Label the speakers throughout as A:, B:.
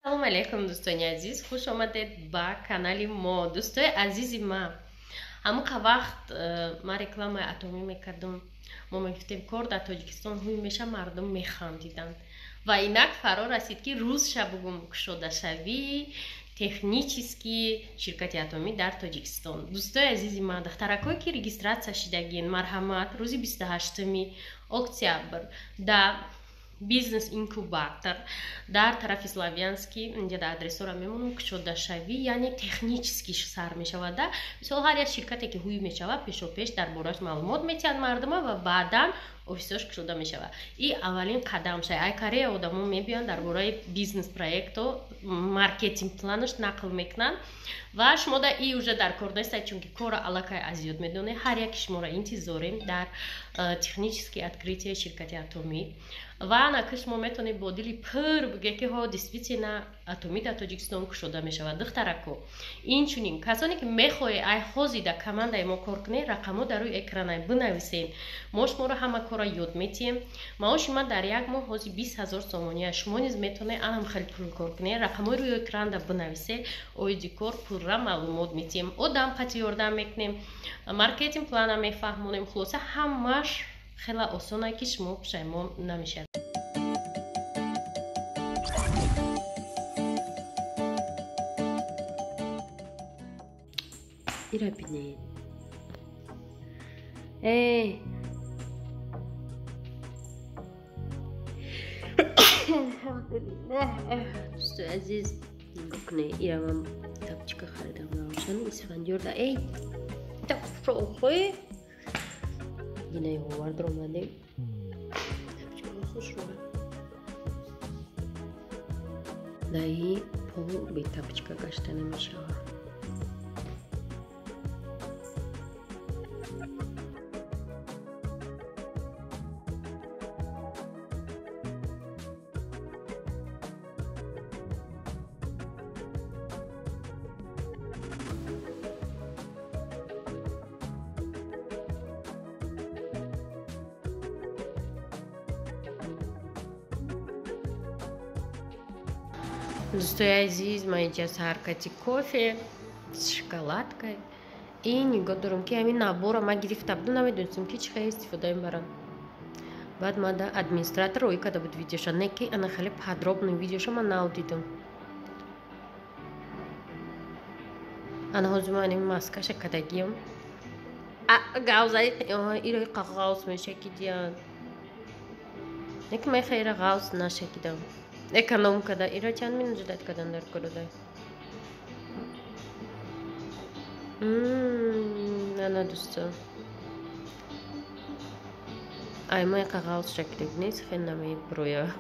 A: Салом алейкум, дӯстони азиз, хуш омадед ба канали мо. Дӯстои азизи ма, ҳамуқа вақт ман рекламаи Атомӣ мекардам, мо мегуфтем, кор дар Тоҷикистон ҳуй меша, мардум механдиданд. Ва инак фаро расид, ки рӯзша бугум, кушодашавии технический ширкати Атомӣ дар Тоҷикистон. Дӯстои азизи ман, духтаракое ки регистрация шидагин, марҳамат, рӯзи 28 октябр дар бизнес инкубатор дар тарафи Славянский, инҷа дар адресора мемонам, кушодашавӣ, яъне технический сар мешавад. Да, мисол, ҳар як ширкате ки ҳуй мешавад, пешопеш дар борааш маълумот метиҳанд мардума ва баъдан офисош кушода мешавад. И аввалин қадам шай. Ай Корея одамо мебиёнд, дар бораи бизнес проекто, маркетинг планаш нақл мекунанд ва шумо да и уже дар кор нестед, чунки корро аллакай аз ёд медонед. Ҳар яки шуморо интизорем дар технический открытие ширкати Атомӣ. Ва анаки шумо метавонед бо дили пур бигӯед, ки ҳо, действительно Атомӣ дар Тоҷикистон кушода мешавад. Духтарако, инчунин касоне ки мехоҳед ай ҳозир дар командаи мо кор кунед, рақамҳо дар рӯи экранай, бинависед. Мо шуморо ҳама корро ёд метиҳем. Маоши ман дар як моҳ ҳозир 20 000 сомонӣ. Шумо низ метавонед анам хеле пул кор кунед. Рақамҳои рӯи экранда бинависед, оиди кор пурра маълумот метиҳем, одам қати ёрдам мекунем, маркетинг плана мефаҳмонем. Хулоса, ҳамааш хеле осона, ки шумо пушаймон намешавед.
B: Ира бинед. Эй, дӯстои азиз, нигоҳ кунед, ира ман тапочка харидам, равшан Исфандиёрда. Эй, тапшохи динаи овардро омадем. Тапочкаҳо хушрӯ. Даи пол бе тапочка гашта намешавад.
A: Дӯстои азиз, ман инҷа саҳаркати кофе с шоколадкой и нигоҳ дорам, ки ҳамин набора ман гирифта будам, намедонистам, ки чӣ хел истифода мебарам. Баъд ман да администратор роӣ карда буд видеоша, не ки ана хеле подробный видеоша ман нав дидам. Ана ҳозир ман ин маскаша кардагиам. Гавзаи иро ғавз мешакидиян, не ки ман хеле ғавз нашакидам, эконом када. Ира чанд минут ждать кадан дар кородай. Ана, дӯсто, ай ма яка ғавз шакидаг нест, хел намеброя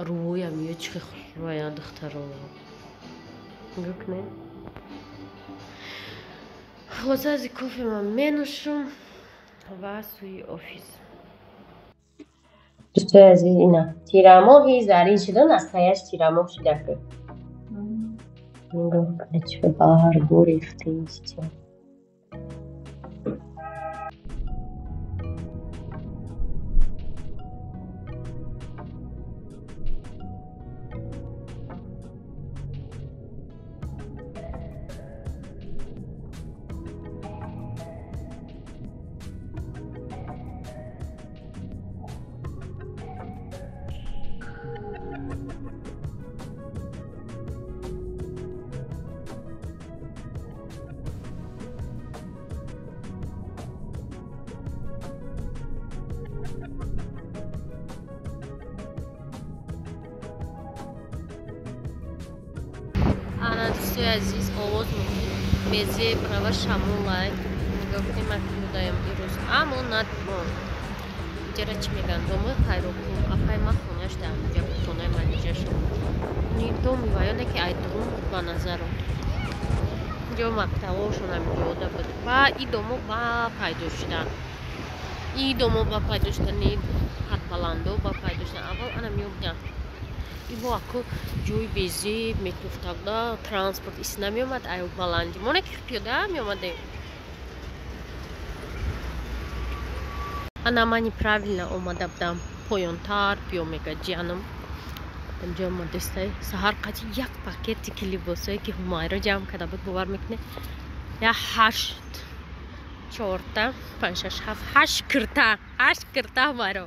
A: рӯям ё чӣ хушрӯян. Духтаро, нигоҳ кунед. Хулоса, ази кофе ман менӯшам ва сӯи офис.
B: Дӯстои азиз, ина тирамоҳи зарин шуда, настаяш тирамоҳ шуда. Нигоҳ кунед, чӣ баргу рехтаистем.
A: Ана, дӯстои азиз, овоз мумкин безеб рава, шамолай. Нигоҳ кунед, ман пиёдаям ирӯз, амонатбон. Иҷара чӣ мегӯянд, домои Хайрокум. Апай ма хонаш дар инҷа буд, хонаи манижашон. Доми ваёне ки айдрун буд ба назарам. Инҷо мактабҳошон ҳаминҷода буд. Ва и домо ба пайдо шудан, и домо ба пайдо шудан, и қадбаландо ба пайдо шудан. Аввал ана меобуданд ибо, аку ҷои безеб метуфтада, транспорт ис намеомад. Ай баланди моне ки пиёда меомадем. Ана, ман неправильно омада будам, поёнтар биё мега ҷиянам. Инҷо омадестай саҳар қати як пакети ки либосое ки Ҳумайро ҷамъ карда буд, бовар мекунед, я ҳашт, чорта, панҷ, шаш, ҳафт, ҳашт кирта, ҳашт кирта Ҳумайро.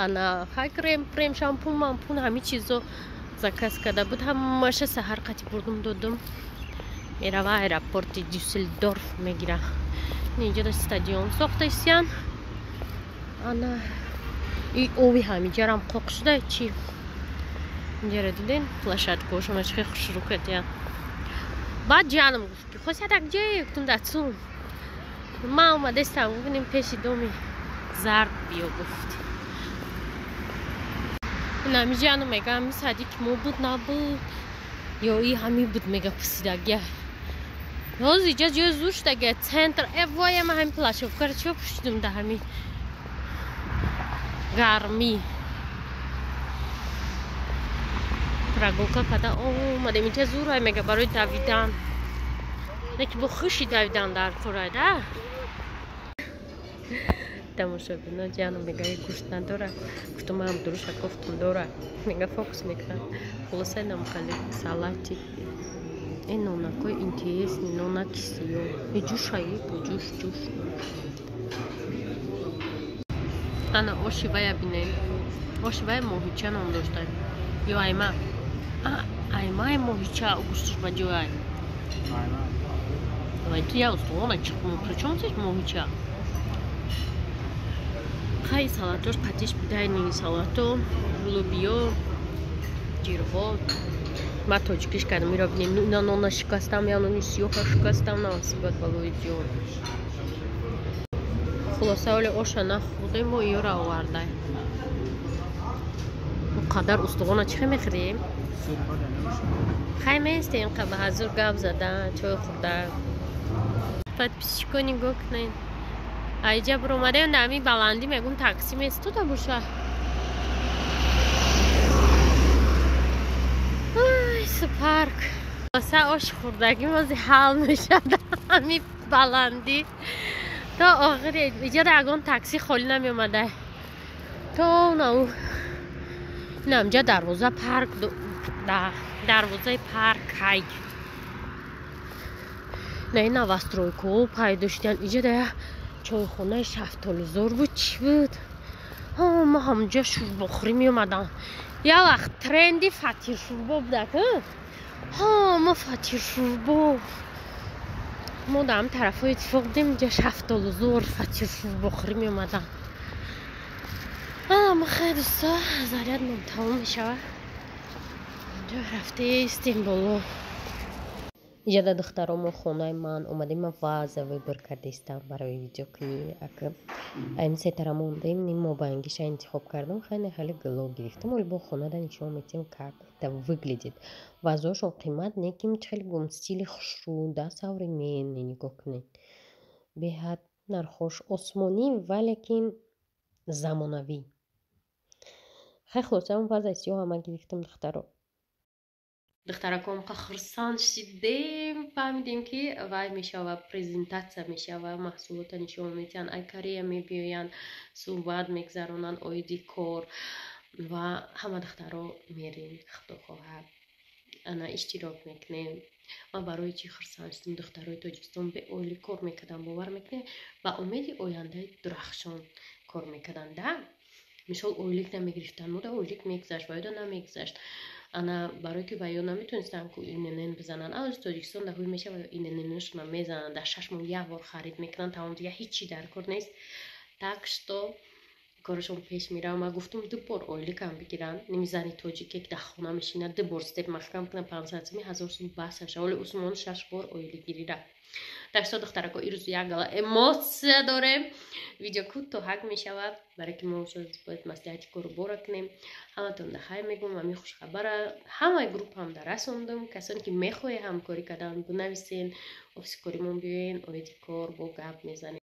A: Ана хай, крем прем, шампун мампун, ҳами чизо заказ карда буд, ҳамаша саҳар қати бурдум, додум. Мерава аэропорти Дюссельдорф, мегира. Инҷода стадион сохтаистиян. Ана и ови ҳамиҷарам қоқ шуда чи. Инҷара диден, площадкаошона чи хеле хушрӯ кардиян. Баъд ҷаном гуфт, ки хосият як ҷое, гуфтум, датсун ман омадестам, гуфтем, пеши доми зард биё, гуфт. Инами ҷаном мега, ҳами садик мо буд, набуд ё и ҳами буд, мега, пусидагия. Ҳозир иҷа ҷои зур шудагия, центр. Э вой, ма ҳами плащовкаро чиё пӯшидум да ҳами гармӣ? Прогулка карда омадем. Инҷа зурай, мега, барои давидан, не ки бо хуши давидан дар корай да. Тамошобино, ҷаном мега, гӯшт надора. Гуфтум, ман дуруша гуфтум, дора. Мега, фокус мекунад. Хулоса, намхали салатик. Э, нонакои интересный, нонаки сиёҳ. Э, ҷӯшаи бо ҷӯш, ҷӯш. Ана оши вая бинем. Оши вая моҳича ном дошта ё айма? Аймаи моҳича, гӯшташ ба ҷояй. Вай, ту я устухона чиқму, причём здесь моҳича? Хай, салатош қатиш бидайни, салато, лубиё, ҷирғо. Ма тоҷикиш кардам. Иро бинем, ина нона шикастам, я нони сиёҳа шикастам, насибат балои ҷон. Хулоса, оле оша нахӯрдем, мо иёра овардай. Қадар устухона чӣ мехӯрем? Хай, местем, ба ҳазур гап зада, чой хӯрда. Подписчико, нигоҳ кунед, айҷа биромадем, дар ҳамин баландӣ мегум такси местода боша. Парк оса ош хӯрдагӣ мози ҳал мешавад. Ҳами баландӣ то охири иҷода ягон такси холӣ намеомада, то нау инамҷа дарвоза парк, дарвозаи парк. Ҳай, на ин новостройкаҳо пайдо шудан. Иҷода я чойхонаи шафтолузор буд, чӣ буд, ма ҳамҷа шӯрбохӯрӣ меомадам. Як вақт тренди фатиршӯрбо будак, ма фатиршӯрбо. Мо дар ҳам тарафҳои иттифоқ будем, инҷа шафтолузор фатиршӯрбохӯрӣ меомадам. Ама хай, дӯсто, зарядмон тамом мешавад, инҷо рафтаистем боло.
B: Иҷода, духтаро, мо хонаи ман омадем, ман ваза выбор кардистам барои видеокунӣ. Ака ами сетара мондем, ним мобайнгиша интихоб кардам. Хайне, хеле гуло гирифтам. Оли бо хонада нишон метиҳем, как это выглядит. Вазоашон қимат неким, хеле гум стили хушрӯ да, современный. Нигоҳ кунед, беҳад нархош осмонӣ, валекин замонавӣ. Хай, хулоса, он вазаи сиёҳ ҳама гирифтам, духтаро.
A: Духтараком, хурсанд шидем, фаҳмидем, ки вай мешава, презентатсия мешава, маҳсулота нишон метиҳанд, ай Корея мебиёянд, суҳбат мегузаронанд оиди кор ва ҳама духтаро мерем, худо хоҳад, ана иштирок мекунем. Ман барои чӣ хурсанд шудам? Духтарои Тоҷикистон беойлӣ кор мекарданд, бовар мекунед, ба умеди ояндаи дурахшон кор мекарданд да. Мисол, ойлик намегирифтанд, мода ойлик мегузашт, ва ёда намегузашт. Ана барое ки ва ё наметонистанд ку ИНН бизананд. Аз Тоҷикистон дар ҳуй мешава, ИННшона мезананд, дар 6 моҳ як бор харид мекунанд, тамом, дига ҳичи дар кор нест. Так что корашон пеш мерава. Ман гуфтум, ду бор ойликам бигиранд, ними зани тоҷике ки дар хона мешинад, ду бор степ маҳкам кунад, 500 суми, 1000 сум басаша. Оли Усмон шаш бор ойликгирира. Так что, духтарако, ирӯз як гала эмоция дорем. Видео кӯтоҳак мешавад, барое ки мо бояд маслиҳати кору бора кунем. Ҳаматон да хай мегӯм, ами хушхабара ҳамаи группаам да расондум. Касоне ки мехоҳед ҳамкорӣ кардан, бинависен, офиси коримон биёен, оиди кор бо гап мезанем.